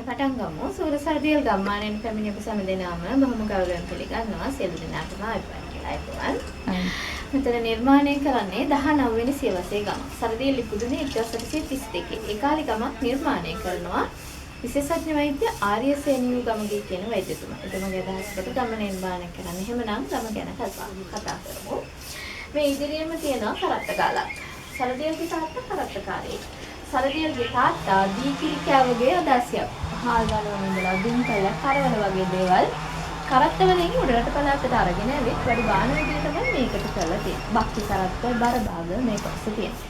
පටන් ගමු. සූර සරදියල් ගම්මානයෙන් පැමිණි ඔබ සෑම දෙනාම බොහොම ගෞරවයෙන් පිළිගන්නවා. සියලු දෙනාටම ආයුබෝවන් කියලා ආයුබෝවන්. මෙතන නිර්මාණය කරන්නේ 19 වෙනි සියවසේ ගමක්. සරදියල් ඉපදුනේ 1832. ඒ කාලේ ගමක් නිර්මාණය කරනවා විශේෂඥ වෛද්‍ය ආර්යසේනියු ගමගේ කියන වෛද්‍යතුමා. එතුමාගේ අදහසකට ගම නිර්මාණය කරන්න. එහෙමනම් ගම ගැන කතා කරමු. මේ ඉදිරියේම තියෙනවා කරත්ත ගාලක්. සරදියල්ගේ තාත්තා කරත්තකාරයෙක්. සරදියල්ගේ තාත්තා දීකිරි කෑවගේ අදාසියක්. හාල් ගලවන ඉඳලා දුම්කල කරවල වගේ දේවල් කරත්ත වලින් උඩරට පළාතට අරගෙන ඇවිත් වැඩි බාන විදිය තමයි මේකට කරලා තියෙන්නේ. බක්කි කරත්ත බර භාග මේ කොටස තියෙනවා.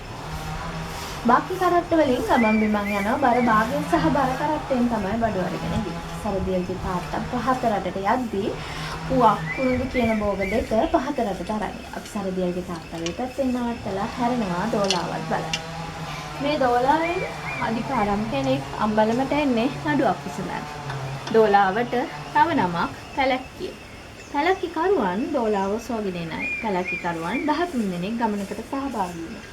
බක්කි කරත්ත වලින් ගමන් බිමන් යනවා. බර භාගයෙන් සහ බර කරත්තෙන් තමයි බඩු අරගෙන ගියේ. සරදියල්ගේ තාත්තා පහත රටට යද්දී පුවක් කුරුඳු කියන භෝග දෙක පහත රටට අරන් ගියා. අපි සරදියල්ගේ තාත්තා මේ පැත්තෙන් නවත්තලා හැරෙනවා දෝලාවත් බලන්න. මේ දෝලාවෙන් අධිකාරම් කෙනෙක් අම්බලමට එන්නේ නඩුවක් විසඳන්න. දෝලාවට තව නමක් පැලැක්කිය. පැලැක්කි කරුවන් දෝලාව ඔසවගෙන එන අය. පැලැක්කි කරුවන් 13 දෙනෙක් ගමනකට සහභාගී වෙනවා.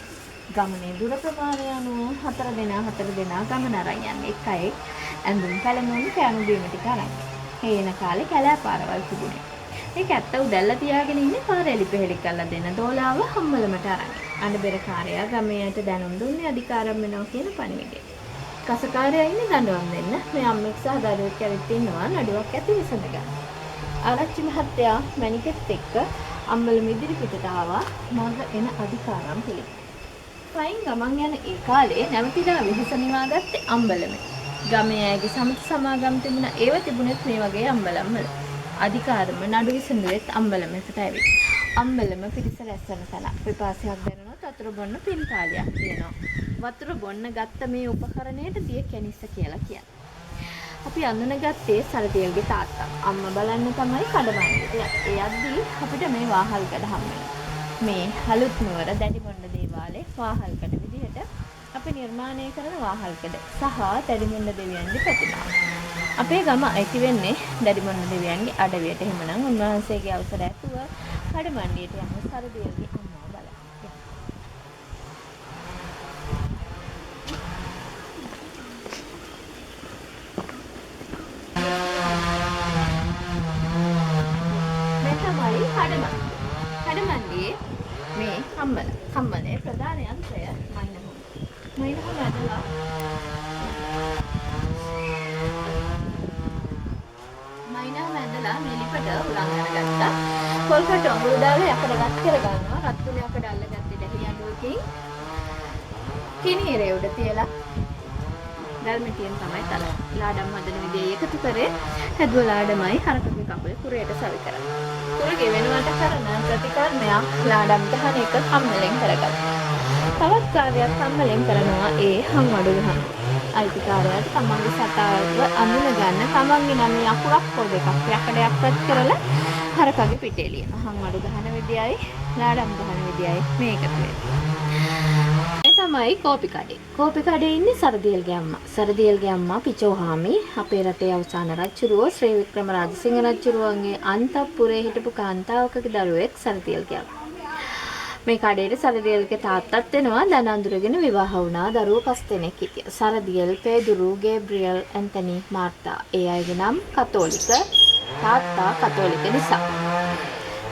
ගමනේ දුර ප්‍රමාණය අනුව 4 දෙනා 4 දෙනා ගමන අරන් යන්නේ. එක් අයෙක් ඇඳුම් පැළඳුම් කෑම බීම ටික අරන්. හේන කාලේ කැලෑ පාරවල් තිබුණේ. මේක ඇත්ත උදැල්ල තියාගෙන ඉන්නේ පාර එලි පෙහෙලි කරලා දෙන දෝලාව හම්බලමට අරන්. අඬබෙර කාරයා ගමේ අයට දැනුම් දුන්නේ අධිකාරම් වෙනවා කියන පණිවිඩය. කසකාරයා ඉන්නේ දඬුවම් දෙන්න. මේ අම්මෙක් සහ දරුවෙක් ඇවිත් ඉන්නවා නඩුවක් ඇති විසඳ ගන්න. ආරච්චි මහත්තයා මැණිකෙත් එක්ක අම්බලම ඉදිරි පිටට ආවා මග එන අධිකාරම් පිළිබඳ. පයින් ගමන් යන ඒ කාලේ නැවතිලා වෙහෙස නිවාගත්තේ අම්බලමේ. ගමේ අයගේ සමත සමාගම් තිබුණා. ඒව තිබුණෙත් මේ වගේ අම්බලම් වල. අධිකාරම නඩු විසඳුවෙත් අම්බලමකට ඇවිත්. අම්බලම පිරිස රැස්වන තැනක්. පිපාසයක් දැනුණොත් වතුර බොන්න පින්තාලියක් තියෙනවා. වතුර බොන්න ගත්ත මේ උපකරණයට දිය කැනිස්ස කියලා කියන්නේ. අපි අඳුනගත්තේ සරදියල්ගේ තාත්තා. අම්මා බලන්න තමයි කඩමණ්ඩියට යන්නේ. ඒ යද්දී අපිට මේ වාහල්කඩ හම්බ වෙනවා. මේ අලුත් නුවර දැඩිමොණ්ඩ දේවාලේ වාහල්කඩ විදිහට අපි නිර්මාණය කරන වාහල්කඩ සහ දැඩිමොණ්ඩ දෙවියන්ගේ ප්‍රතිමාව. අපේ ගම අයිති වෙන්නේ දැඩිමොණ්ඩ දෙවියන්ගේ අඩවියට. එහෙමනම් උන්වහන්සේගේ අවසර ඇතුව කඩමණ්ඩියට යමු සරදියල්ගේ අම්මව බලන්න. මේ තමයි කඩමණ්ඩිය. කඩමණ්ඩියේ මේ කම්මල. කම්මලේ ප්‍රධාන යන්ත්‍රය මයින්හම. මයින්හම ඇදලා මයින්හම ඇදලා මේ ලිපට උලන් අරගත්තා. පොල් කට අඟුරු දාලා යකඩ රත් කරගන්නවා. රත් වුණ යකඩ අල්ලගත්තේ දැහි අඬුවකින්. කිනීරේ උඩ තියලා ගල් මිටියෙන් තමයි තලන්නේ. ලාඩම් හදන විදිය එකතු කරේ හැදුව ලාඩමයි හරකගේ කකුලේ කුරයට සවි කරන්නේ. කුර ගෙවෙනවට කරන ප්‍රතිකර්මයක් ලාඩම් ගහන එක කම්මලෙන් කරගත්තා. තවත් කාර්යයක් කම්මලෙන් කරනවා ඒ හංවඩු ගහන. අයිතිකාරයාට තමන්ගේ සතාව අඳුන ගන්න තමන්ගේ නමේ අකුරක් හෝ දෙකක් යකඩයක් රත් කරලා හරකගේ පිටේ ලියනවා. හංවඩු ගහන විදියයි ලාඩම් ගහන විදියයි මේ එකතු වෙන්නේ. මේ තමයි කෝපි කඩේ. කෝපි කඩේ ඉන්නේ සරදියල්ගේ අම්මා. සරදියල්ගේ අම්මා පිචෝහාමි අපේ රටේ අවසාන රජුරුව ශ්‍රී වික්‍රම රාජසිංහ රජුරුවන්ගේ අන්තපුරේ හිටපු කාන්තාවකගේ දරුවෙක් සරදියල්ගේ අම්මා. මේ කඩේට සරදියල්ගේ තාත්තත් එනවා. දන අඳුරගෙන විවාහ වුණා. දරුවෝ 5 දෙනෙක් හිටියා. සරදියල්, පේදුරු, ගේබ්‍රියල්, ඇන්තනි, මාර්තා. ඒ අයගේ නම් කතෝලික. තාත්තා කතෝලික නිසා.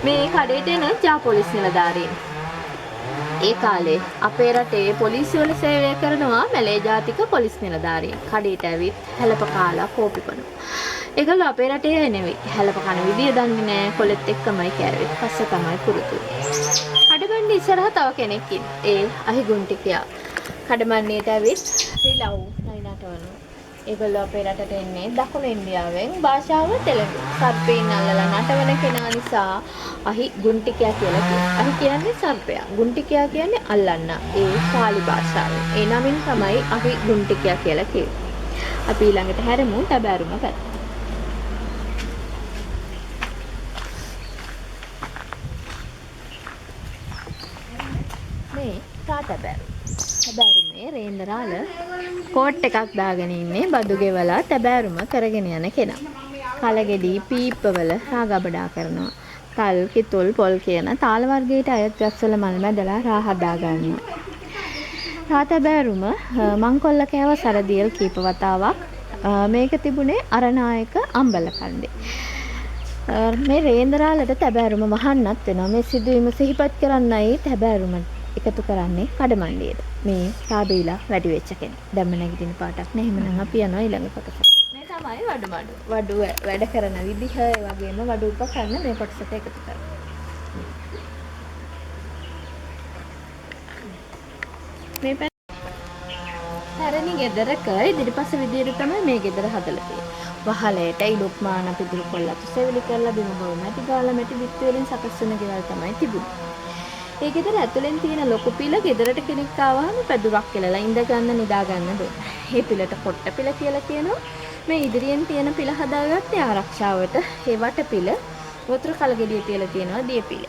මේ කඩේට එන ජා පොලිස් නිලධාරීන්. ඒ කාලේ අපේ රටේ පොලිසිය වල සේවය කරනවා මැලේ ජාතික පොලිස් නිලධාරීන්. කඩේට ඇවිත් හැලප කාලා කෝපි බොනවා. ඒගොල්ලෝ අපේ රටේ අය නෙවෙයි. හැලප කන විදිය දන්නේ නෑ. කොලෙත් එක්කමයි කෑවේ. පස්සේ තමයි පුරුදු වුනේ. කඩමණ්ඩි ඉස්සරහ තව කෙනෙක් ඉන්නවා. ඒ අහිගුන්ටිකයා. කඩමණ්ඩියට ඇවිත් රිලව් නයි නටවනවා. ඒගොල්ලෝ අපේ රටට එන්නේ දකුණු ඉන්දියාවෙන්. භාෂාව තෙලුගු. සර්පයින් අල්ලලා නටවන කෙනා නිසා අහි ගුන්ටිකයා කියලා කියනවා. අහි කියන්නේ සර්පයා. ගුන්ටිකයා කියන්නේ අල්ලන්න. ඒ පාලි භාෂාවෙන්. ඒ නමින් තමයි අහි ගුන්ටිකයා කියලා කිව්වේ. අපි ඊළඟට හැරෙමු තැබෑරුම පැත්තට. මේ තැබෑරුම. තැබෑරුමේ රේන්දරාල කෝට් එකක් දාගෙන ඉන්නේ බදු ගෙවලා තැබෑරුම කරගෙන යන කෙනා. කලගෙඩි පීප්පවල රා ගබඩා කරනවා. තල් කිතුල් පොල් කියන තාල වර්ගයට අයත් ගස්වල මල් මැදලා රා හදා ගන්නවා. රා තැබෑරුම මංකොල්ල කෑව සරදියල් කීප වතාවක්. මේක තිබුණේ අරණායක අම්බලකන්දේ. මේ රේන්දරාලට තැබෑරුම වහන්නත් වෙනවා. මේ සිදුවීම සිහිපත් කරන්නයි තැබෑරුම එකතු කරන්නේ කඩමණ්ඩියට. මේ රාබීලා වැඩි වෙච්ච කෙනෙක්. දැම්ම නැගිටින පාටක් නෑ. එහෙමනම් අපි යනවා ඊළඟ කොටසට. මේ තමයි වඩු මඩු. වඩුව වැඩ කරන විදිහ, ඒ වගේම වඩු උපකරණ මේ කොටසට එකතු කරනවා. මේ පැරණි ගෙදරක ඉදිරිපස විදියට තමයි මේ ගෙදර හදලා තියෙන්නේ. වහලයට ඉලුක්මාන පිදුරු කොළ අතු සෙවිලි කරලා බිම බොරු මැටි ගාලා මැටි බිත්ති වලින් සකස් වෙන ගෙවල් තමයි තිබුණේ. ඒ ගෙදර ඇතුලෙන් තියෙන ලොකු පිළ ගෙදරට කෙනෙක් ආවහම පැදුරක් එලලා ඉඳ ගන්න නිදා ගන්න දුන්නා. මේ පිළට කොට්ට පිළ කියලා කියනවා. මේ ඉදිරියෙන් තියෙන පිළ හදාගත්තේ ආරක්ෂාවට. ඒ වට පිළ වතුර කලගෙඩිය තියලා තියෙනවා දිය පිළ.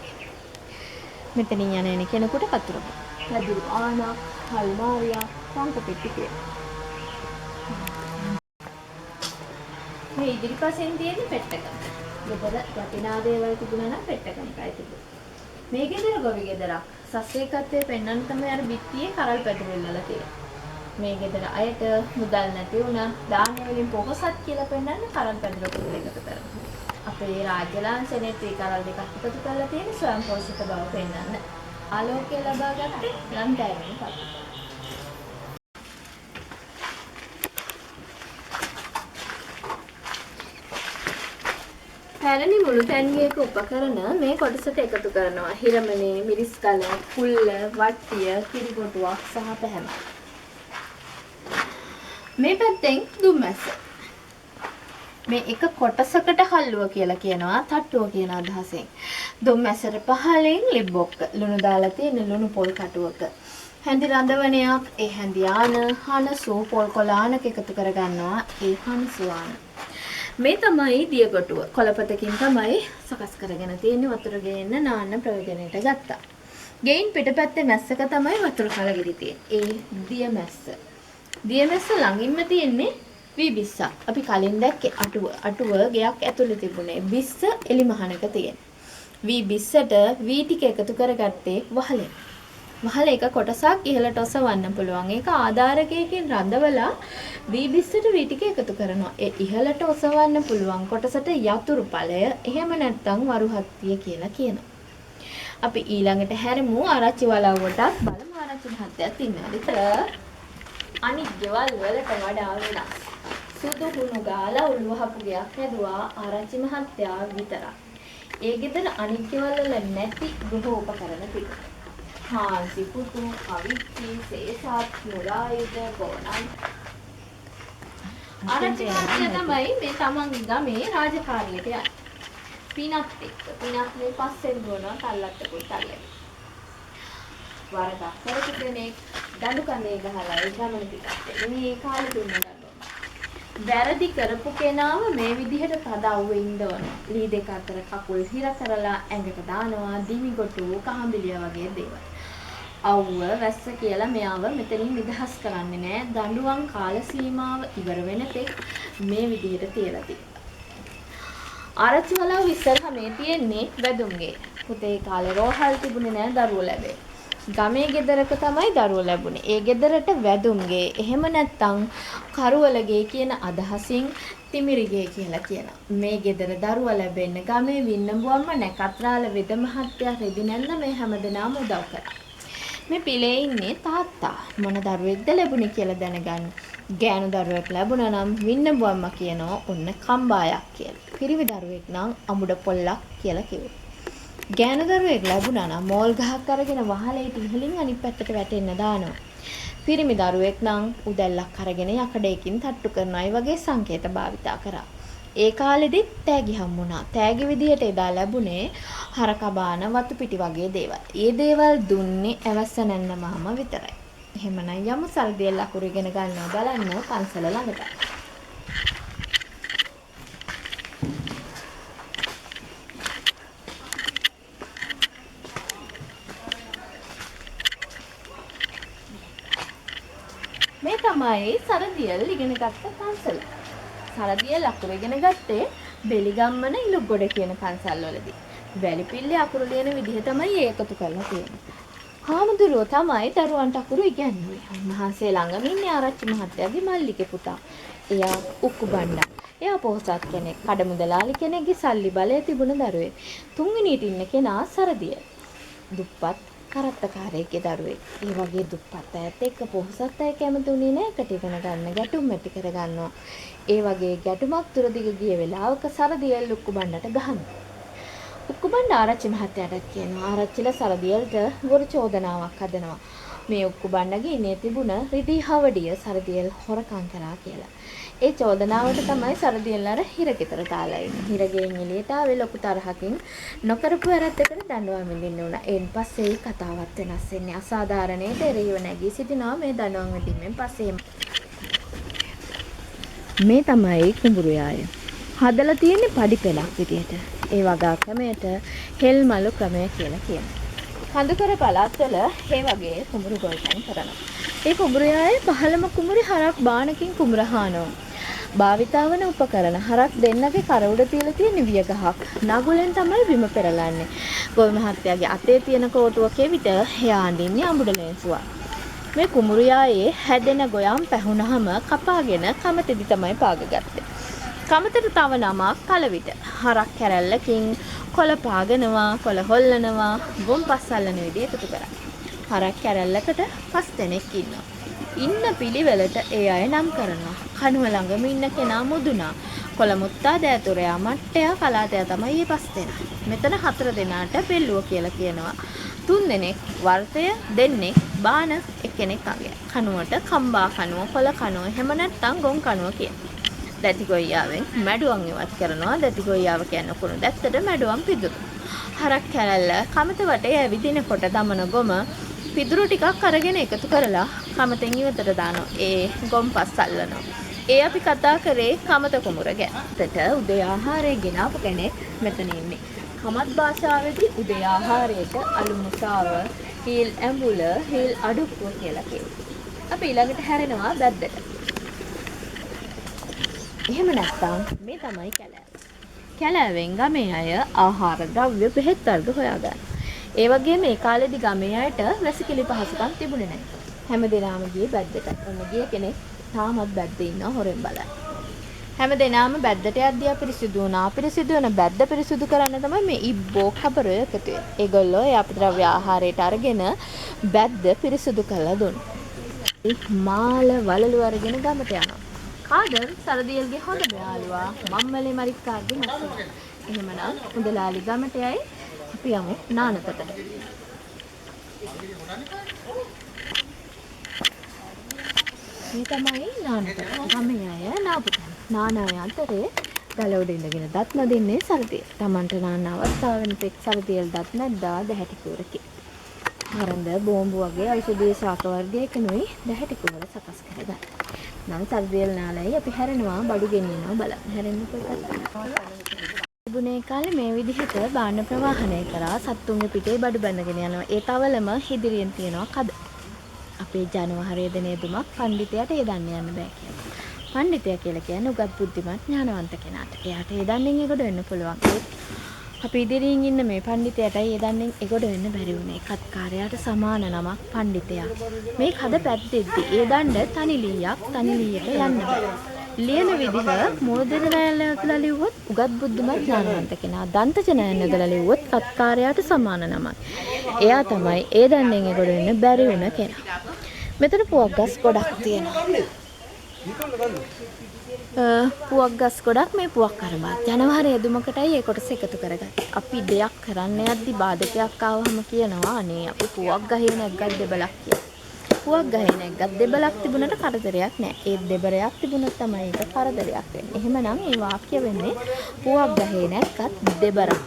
මෙතනින් යන එන කෙනෙකුට වතුර බොන්න. පැදුරු ආනක්, අල්මාරියක්, රංග පෙට්ටි තියෙනවා. මේ ඉදිරිපසෙන් තියෙන පෙට්ටකම. ගෙදර වටිනා දේවල් තිබුණා නම් පෙට්ටකමකයි තිබුණේ. මේ ගෙදර ගොවි ගෙදරක්. සස්ත්‍රීකත්වය පෙන්වන්න තමයි අර බිත්තියේ කරල් පැදුරු ඉල්ලලා තියෙන්නේ. මේ ගෙදර අයට මුදල් නැති වුණා දාන වලින් පොහොසත් කියලා පෙන්වන්න කරල් පැදුරු කුඩ එකතු කරනවා. අපේ රාජ්‍ය ලාංඡනයේ ත්‍රි කරල් දෙකක් එකතු කරලා තියෙන ස්වයං පෝෂිත බව පෙන්වන්න. ආලෝකය ලබා ගත්තේ ලන්තෑරුම තමයි. පැරණි මුළු තැන්ගේක උපකරණ මේ කොටසට එකතු කරනවා. හිරමනේ, මිරිස් කල, කුල්ල, වට්ටිය, කිරිගොටුවක් සහ පැහැම. මේ පැත්තෙන් දුම්මැස්ස. මේ එක කොටසකට හල්ලුව කියලා කියනවා, තට්ටුව කියන අදහසෙන්. දුම්මැස්සට පහළින් ලිබ්බොක්ක, ලුණු දාලා තියෙන ලුණු පොල් කටුවක. හැඳි රඳවණයක්, ඒ හැඳි ආන, හනසු පොල් කොළ ආනක එකතු කරගන්නවා, ඒ හනසු ආන. මේ තමයි දියගොටුව. කොළපතකින් තමයි සකස් කරගෙන තියෙන්නේ. වතුර ගේන්න නාන්න ප්‍රයෝජනෙට ගත්තා. ගෙයින් පිටපැත්තේ මැස්සක තමයි වතුර කලගෙඩි තියෙන්නේ. ඒ දිය මැස්ස. දිය මැස්ස ළඟින්ම තියෙන්නේ වී බිස්සක්. අපි කලින් දැක්කේ අටුව. අටුව ගෙයක් ඇතුලේ තිබුණේ. බිස්ස එලිමහනක තියෙන. වී බිස්සට වී ටික එකතු කරගත්තේ වහලෙන්. වහල එක කොටසක් ඉහළට ඔසවන්න පුළුවන්. ඒක ආධාරකයකින් රඳවලා වී බිස්සට වී ටික එකතු කරනවා. ඒ ඉහළට ඔසවන්න පුළුවන් කොටසට යතුරු ඵලය, එහෙම නැත්නම් වරුහත්තිය කියලා කියනවා. අපි ඊළඟට හැරෙමු ආරච්චි වලව්වටත් බලමු ආරච්චි මහත්තයාත් ඉන්නවද. අනිත් ගෙවල් වලට වඩා වෙනස්. සුදු හුණු ගාලා උළු වහපු ගෙයක් හැදුවා ආරච්චි මහත්තයා විතරක්. ඒ ගෙදර අනිත් ගෙවල් වල නැති ගෘහ උපකරණ තිබුණා. හාන්සි පුතු, කවිච්චි, සේසත්, මුලායුධ, ගෝණන්. ආරච්චි මහත්තයා තමයි මේ තමන්ගේ ගමේ රාජකාරියට යන්නේ. පිනත් එක්ක. පිනත් මේ පස්සෙන් දුවනවා තල්ලත්තකුත් අල්ලගෙන. වරදක් කරපු කෙනෙක් දඬු කඳේ ගහලා ඒ ගමන පිටත් වෙන්නේ. මේ කාලේ දුන්න දඬුවම. වැරදි කරපු කෙනාව මේ විදිහට තද අවුවේ ඉඳවනවා. ලී දෙක අතර කකුල් හිර කරලා ඇඟට දානවා දිමි ගොටු, කහඹිලිය වගේ දේවල්. අවුව වැස්ස කියලා මෙයාව මෙතනින් නිදහස් කරන්නේ නෑ. දඬුවම් කාල සීමාව ඉවර වෙන තෙක් මේ විදිහට තියලා තිබ්බා. ආරච්චි වලව් ඉස්සරහ මේ තියෙන්නේ වැදුම්ගේ. පුතේ කාලේ රෝහල් තිබුණේ නෑ දරුවෝ ලැබෙන්න. ගමේ ගෙදරක තමයි දරුවෝ ලැබුණේ. ඒ ගෙදරට වැදුම්ගේ, එහෙම නැත්නම් කරුවලගේ කියන අදහසින් තිමිරිගේ කියලා කියනවා. මේ ගෙදර දරුවා ලැබෙන්න ගමේ වින්නඹුවම්ම නැකත්රාල වෙද මහත්තයා රෙදි නැන්ද මේ හැමදෙනාම උදව් කරා. මේ පිළේ ඉන්නේ තාත්තා. මොන දරුවෙක්ද ලැබුණේ කියලා දැනගන්න. ගෑනු දරුවෙක් ලැබුණා නම් වින්නඹුවම්ම කියනවා ඔන්න කම්බායක් කියලා. පිරිමි දරුවෙක් නම් අමුඩ පොල්ලක් කියලා කිව්වා. ගෑනු දරුවෙක් ලැබුණා නම් මෝල් ගහක් අරගෙන වහලේට ඉහළින් අනිත් පැත්තට වැටෙන්න දානවා. පිරිමි දරුවෙක් නම් උදැල්ලක් අරගෙන යකඩයකින් තට්ටු කරනවා. ඒ වගේ සංකේත භාවිතා කරා. ඒ කාලෙදිත් තෑගි හම්බුණා. තෑගි විදිහට එදා ලැබුණේ හරකබාන වතු පිටි වගේ දේවල්. ඒ දේවල් දුන්නේ ඇවැස්ස නැන්ද මාමා විතරයි. එහෙමනම් යමු සල්දියල් අකුරු ඉගෙන ගන්නවා බලන්න පන්සල ළඟට. මේ තමයි සරදියල් ඉගෙන ගත්ත පන්සල. සරදියල් අකුරු ඉගෙන ගත්තේ බෙලිගම්මන ඉලුග්ගොඩ කියන පන්සල් වලදී. වැලිපිල්ලේ අකුරු ලියන විදිහ තමයි ඒ එකතු කරලා තියෙන්නේ. හාමුදුරුවෝ තමයි දරුවන්ට අකුරු ඉගැන්නුවේ. උන්වහන්සේ ළඟම ඉන්නේ ආරච්චි මහත්තයාගේ මල්ලිගේ පුතා. එයා උක්කු බණ්ඩා. එයා පොහොසත් කෙනෙක්. කඩමුදලාලි කෙනෙක්ගේ සල්ලි බලය තිබුණ දරුවෙක්. තුන්වෙනියට ඉන්න කෙනා සරදියල්. දුප්පත් කරත්තකාරයෙක්ගේ දරුවෙක්. ඒ වගේ දුප්පත් අයත් එක්ක පොහොසත් අය කැමති වුණේ නෑ එකට ඉගෙන ගන්න. ගැටුම් ඇති කරගන්නවා. ඒ වගේ ගැටුමක් දුර දිග ගිය වෙලාවක සරදියල් උක්කු බණ්ඩට ගහනවා. උක්කුබණ්ඩ ආරච්චි මහත්තයාටත් කියනවා. ආරච්චිලා සරදියල්ට බොරු චෝදනාවක් හදනවා. මේ උක්කුබණ්ඩගේ ඉනේ තිබුණ රිදී හවඩිය සරදියල් හොරකම් කරා කියලා. ඒ චෝදනාවට තමයි සරදියල් අර හිරගෙදර දාලා ඉන්නේ. හිරගෙන් එළියට ආවේ ලොකු තරහකින් නොකරපු වැරද්දකට දඬුවම් විඳින්න වුණා. ඒන් පස්සේ කතාවත් වෙනස් වෙන්නේ. අසාධාරණයට එරෙහිව නැගී සිටිනවා මේ දඬුවම් විඳීමෙන් පස්සේ. මේ තමයි කුඹුරු යාය. හදලා තියෙන්නේ පඩි පෙළක් විදියට. ඒ වගා ක්‍රමයට හෙල්මලු ක්‍රමය කියලා කියනවා. කඳුකර පළාත්වල ඒ වගේ කුඹුරු ගොවිතැන් කරනවා. ඒ කුඹුරු යායේ පහළම කුඹුරේ හරක් බානකින් කුඹුර හානවා. භාවිතා වන උපකරණ හරක් දෙන්නගේ කර උඩ තියලා තියෙන විය ගහක්. නගුලෙන් තමයි බිම පෙරලන්නේ. ගොවි මහත්තයාගේ අතේ තියෙන කෝටුව කෙවිත එයා අඳින්නේ අඹුඩ ලේන්සුවක්. මේ කුඹුරු යායේ හැදෙන ගොයම් පැහුනහම කපාගෙන කමතෙදි තමයි පාගගත්තේ. කමතට තව නමක් කලවිට. හරක් කැරැල්ලකින් කොළ පාගනවා, කොළ හොල්ලනවා, ගොම් පස් අල්ලන විදිහ එකතු කරා. හරක් කැරැල්ලකට පස් දෙනෙක් ඉන්නවා. ඉන්න පිළිවෙලට ඒ අය නම් කරනවා. කනුව ළඟම ඉන්න කෙනා මුදුනා. කොළ මුත්තා, දෑතුරයා, මට්ටයා, කලාතයා තමයි මේ පස් දෙනා. මෙතන හතර දෙනාට පෙල්ලුව කියලා කියනවා. තුන් දෙනෙක් වර්තය, දෙන්නෙක් බාන, එක්කෙනෙක් අඟය. කනුවට කම්බා කනුව, කොළ කනුව, එහෙම නැත්නම් ගොන් කනුව කියනවා. දැති ගොයියාවෙන් මැඩුවන් ඉවත් කරනවා. දැති ගොයියාව කියන්නේ කුණු දැත්තට මැඩුවන් පිදුරු. හරක් කැරැල්ල කමත වටේ ඇවිදිනකොට දමන ගොම පිදුරු ටිකක් අරගෙන එකතු කරලා කමතෙන් ඉවතට දානවා. ඒ ගොම් පස් අල්ලනවා. ඒ අපි කතා කරේ කමත කුඹුර ගැන. එතට උදේ ආහාරය ගෙනාපු කෙනෙක් මෙතන ඉන්නේ. කමත් භාෂාවේදී උදේ ආහාරයට අලු මුසාව, හීල් ඇඹුල, හීල් අඩුක්කුව කියලා කියනවා. අපි ඊළඟට හැරෙනවා බැද්දට. එහෙම නැත්නම් මේ තමයි කැලෑව. කැලෑවෙන් ගමේ අය ආහාර ද්‍රව්‍ය බෙහෙත් වර්ග හොයාගන්නවා. ඒ වගේම ඒ කාලේදී ගමේ අයට වැසිකිලි පහසුකම් තිබුණේ නැහැ. හැම දෙනාම ගියේ බැද්දට. ඔන්න ගිය කෙනෙක් තාමත් බැද්දේ ඉන්නවා හොරෙන් බලන්න. හැම දෙනාම බැද්දට යද්දී අපිරිසිදු වුණා. අපිරිසිදු වෙන බැද්ද පිරිසිදු කරන්න තමයි මේ ඉබ්බෝ කබරෝ එකතු වෙන්නේ. ඒගොල්ලෝ ඒ අපද්‍රව්‍ය ආහාරයට අරගෙන බැද්ද පිරිසිදු කරලා දුන්නා. මාල වලලු අරගෙන ගමට යනවා. කාදර් සරදියල්ගේ හොඳම යාළුවා මම්මලේ මරික්කාගේ මස්සිනා. එහෙමනම් මුදලාලි ගමට යයි. අපි යමු නානතට. මේ තමයි නානතට. ගමේ අය නාපු තැන. නාන අය අතරේ ගල උඩ ඉඳගෙන දත් නදින්නේ සරදියල්. Tamanට නාන්න අවස්ථාව වෙන තෙක් සරදියල් දත් නැද්දා දැහැටි කුවරකින්. හරඳ බෝම්බු වගේ ඖෂධීය ශාක වර්ගයකිනුයි දැහැටි කුවර සකස් කරගන්නේ. නම් සරදියල් නාලයි අපි හැරෙනවා බඩු ගෙනියනවා බලන්න. හැරෙන්නකෝ එකක්. තිබුණේ කාලේ මේ විදිහට බාන ප්‍රවාහනය කරා සත්තුන්ගේ පිටේ බඩු බැඳගෙන යනවා. ඒ තවලම ඉදිරියෙන් තියෙනවා කද. අපේ ජනවහරය දෙන යෙදුමක් පණ්ඩිතයාට ඒ දන්න යන්න බෑ කියලා. පණ්ඩිතයා කියලා කියන්නේ උගත් බුද්ධිමත් ඥානවන්ත කෙනාට. එයාට ඒ දන්නෙන් එගොඩ වෙන්න පුළුවන්. ඒත් අපි ඉදිරියෙන් ඉන්න මේ පණ්ඩිතයාටයි ඒ දන්නෙන් එගොඩ වෙන්න බැරි වුණේ. කත්කාරයාට සමාන නමක් පණ්ඩිතයා. මේ කද පැද්දෙද්දි ඒ දණ්ඩ තනි ලීයක් තනි ලීයක යන්න බෑ. ලියන විදිහ මූලධන නයන යොදලා ලිව්වොත් උගත් බුද්ධිමත් ඥානවන්ත කෙනා. දන්තජ නයන යොදලා ලිව්වොත් කත්කාරයාට සමාන නමක්. එයා තමයි ඒ දණ්ඩෙන් එගොඩ වෙන්න බැරි වුණ කෙනා. මෙතන පුවක් ගස් ගොඩක් තියෙනවා. පුවක් ගස් ගොඩක් මේ පුවක් අරඹා ජනවහර යෙදුමකටයි ඒ කොටස එකතු කරගත්තේ. අපි දෙයක් කරන්න යද්දි බාධකයක් ආවහම කියනවා අනේ අපි පුවක් ගහේ නැග්ගත් දෙබලක් කියලා. පුවක් ගහේ නැග්ගත් දෙබලක් තිබුණට කරදරයක් නෑ. ඒ දෙබරයක් තිබුණොත් තමයි ඒක කරදරයක් වෙන්නේ. එහෙමනම් මේ වාක්‍ය වෙන්නේ පුවක් ගහේ නැග්ගත් දෙබරක්.